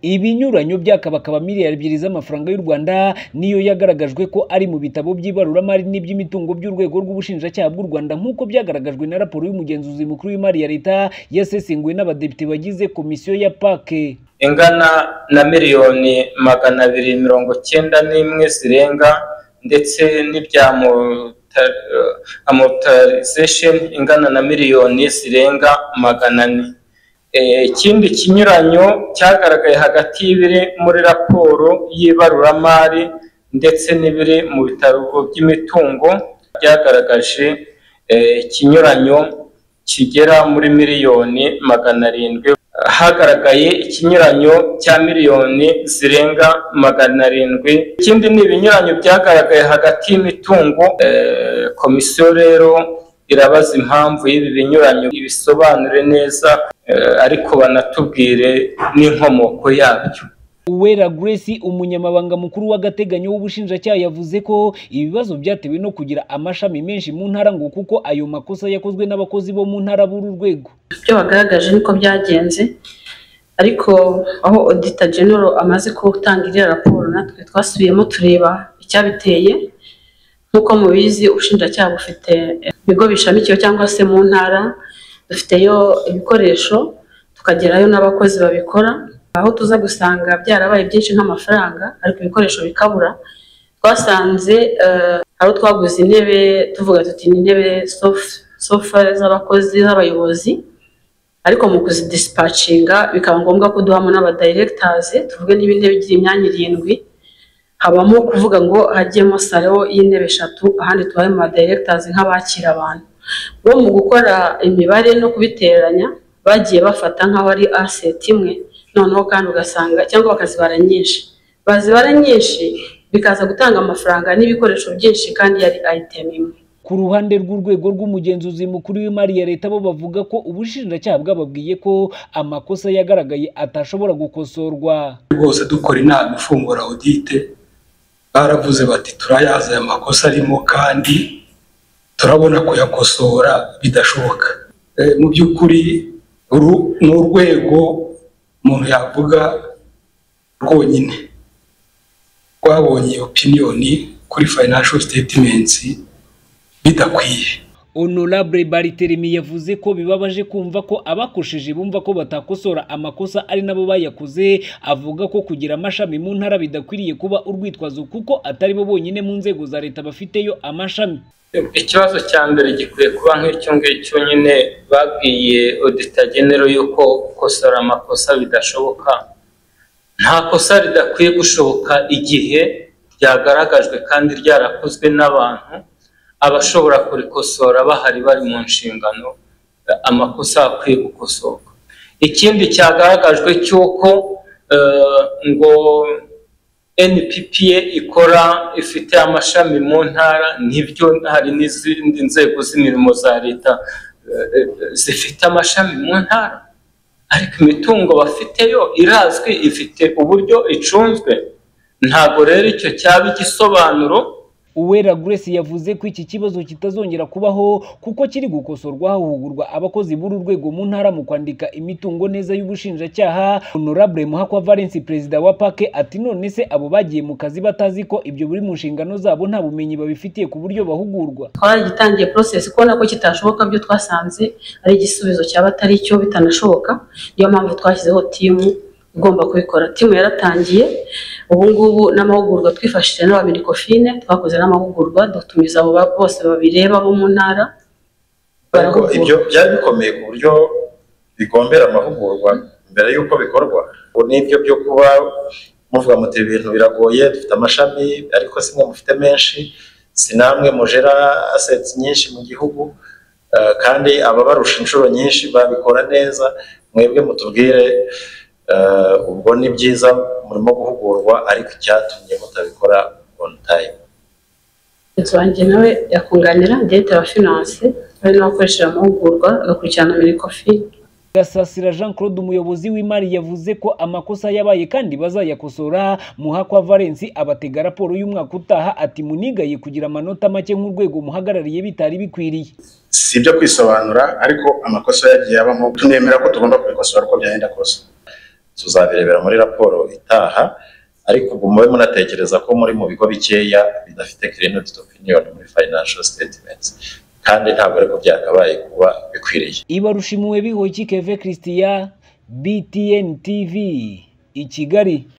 Ibinyuranyo byakabakaba miliyari 2 z'amafaranga y'u Rwanda niyo yagaragajwe ko ari mu bitabo by'ibaruramari n'iby'imitungo by'urwego rw'ubushinjacyaha bw'u Rwanda, nk'uko byagaragajwe na raporo y'umugenzuzi mukuru w'imari ya leta yasesenguwe n'abadepite bagize komisiyo ya PAC. Ingana na miliyoni 291 zirenga, ndetse n'ibya amortization ingana na miliyoni zirenga 400. Ikindi kinyuranyo cyagaragaye hagati y'ibiri muri raporo y'ibaruramari ndetse n'ibiri mu bitabo by'imitungo, byagaragaje ikinyuranyo kigera muri miliyoni 700. Hagaragaye ikinyuranyo cya miliyoni zirenga 700. Ikindi ni ibinyuranyo byagaragaye hagati y'imitungo. Komisiyo rero irabaza impamvu y'ibi binyuranyo, ibisobanure neza, ariko banatubwire n'inkomoko yabyo. Uwera Grace, umunyamabanga mukuru w'agateganyo w'ubushinjacyaha, yavuze ko ibibazo byatewe no kugira amashami menshi mu ntara, ngo kuko ayo makosa yakozwe n'abakozi bo mu ntara b'uru rwego. Ibyo bagaragaje niko byagenze, ariko aho Auditor General amaze gutanga iriya raporo, natwe twasubiyemo tureba icyabiteye. Nk'uko mubizi, ubushinjacyaha bufite ibigo bishamikiye cyangwa se mu ntara, dufiteyo ibikoresho, tukagerayo n'abakozi babikora. Aho tuza gusanga byarabaye byinshi nk'amafaranga, ariko ibikoresho bikabura. Twasanze aho twaguze intebe, tuvuga tuti ni intebe sofa z'abakozi, z'abayobozi, ariko mu kuzidisipacinga bikaba ngombwa ko duhamo n'abadirectors. Tuvuge niba intebe igira imyanya irindwi, habamo kuvuga ngo hajyemo salo y'intebe eshatu, ahandi tubahe mu badirectors nk'abakira abantu. Bo mu gukora imibare no kubiteranya bagiye bafata nk'aho ari asset imwe, noneho kandi ugasanga cyangwa bakazibara nyinshi, bazibara nyinshi bikaza gutanga amafaranga n'ibikoresho byinshi kandi yari item imwe. Ku ruhande rw'urwego rw'umugenzuzi mukuru w'imari ya leta, bo bavuga ko ubushinjacyaha bwababwiye ko amakosa yagaragaye atashobora gukosorwa. Rwose dukora inama ifungura audit, baravuze bati turayazi aya makosa arimo kandi turabona kuyakosora bidashoboka. Mu by'ukuri uru ni urwego umuntu yavuga rwonyine rwabonye opinion kuri financial statements bidakwiye. Honorable Barthelemy yavuze ko bibabaje kumva ko abakosheje bumva ko batakosora amakosa ari nabo bayakoze. Avuga ko kugira amashami mu ntara bidakwiriye kuba urwitwazo, kuko atari bo bonyine mu nzego za leta bafiteyo amashami. Ikibazo cya mbere gikwiye kuba nk'icyo ngicyo nyine babwiye Auditor General, yuko gukosora amakosa bidashoboka. Nta kosa ridakwiye gushoboka igihe ryagaragajwe kandi ryarakozwe n'abantu, abashobora kurikosora bahari, bari mu nshingano. Amakosa akwiye gukosoka. Ikindi cyagaragajwe cy'uko ngo NPPA ikora, ifite amashami mu ntara, nibyo, hari n'izindi nzego z'imirimo za leta zifite amashami mu ntara, ariko imitungo bafiteyo irazwi, ifite uburyo icunzwe. Ntabwo rero icyo cyaba igisobanuro. Uwera Grace yavuze ko iki kibazo kitazongera kubaho, kuko kiri gukosorwa, hahugurwa abakozi b'uru rwego mu ntara mu kwandika imitungo neza y'ubushinjacyaha. Honorable Muhakwa Valence, perezida wa PAC, ati none se abo bagiye mu kazi batazi ko ibyo biri mu nshingano zabo, nta bumenyi babifitiye ku buryo bahugurwa? Twaragitangiye process, kubona ko kitashoboka byo twasanze ari igisubizo cyaba atari cyo, bitanashoboka. Niyo mpamvu twashyizeho team igomba kubikora. Team yaratangiye ubu ngubu n'amahugurwa, twifashishije n'aba MINECOFIN, twakoze n'amahugurwa, dutumiza abo bose babireba bo mu ntara. Ariko barahugurwa. Ibyo byari bikomeye ku buryo bigombera amahugurwa mbere y'uko bikorwa. Ubu n'ibyo byo kuba muvuga muti ibintu biragoye, dufite amashami, ariko si mwe mufite menshi, si namwe mujera assets nyinshi mu gihugu, kandi ababarusha inshuro nyinshi babikora neza. Mwebwe mutubwire, ubwo ni byiza murimo guhugurwa, ariko icyatumye mutabikora on time? Mugenzi wanjye nawe yakunganira, directeur wa finance, ari nawe akoresheje amahugurwa, agakurikirana MINECOFIN. Gasasira Jean Claude, umuyobozi w'imari, yavuze ko amakosa yabaye kandi bazayakosora. Muhakwa Valence abatega raporo y'umwaka utaha, ati munigaye kugira amanota make nk'urwego muhagarariye bitari bikwiriye. Si ibyo kwisobanura, ariko amakosa yagiye abamo, tunemera ko tugomba kubikosora uko byagenda kose. Tuzabirebera muri raporo itaha, ariko ubwo mube munatekereza ko muri mu bigo bikeya bidafite clean audit opinion muri financial statements, kandi ntabwo ariko byakabaye kuba bikwiriye. Ibarushimuwe Bihoyiki Keve Christian, BTN TV, i Kigali.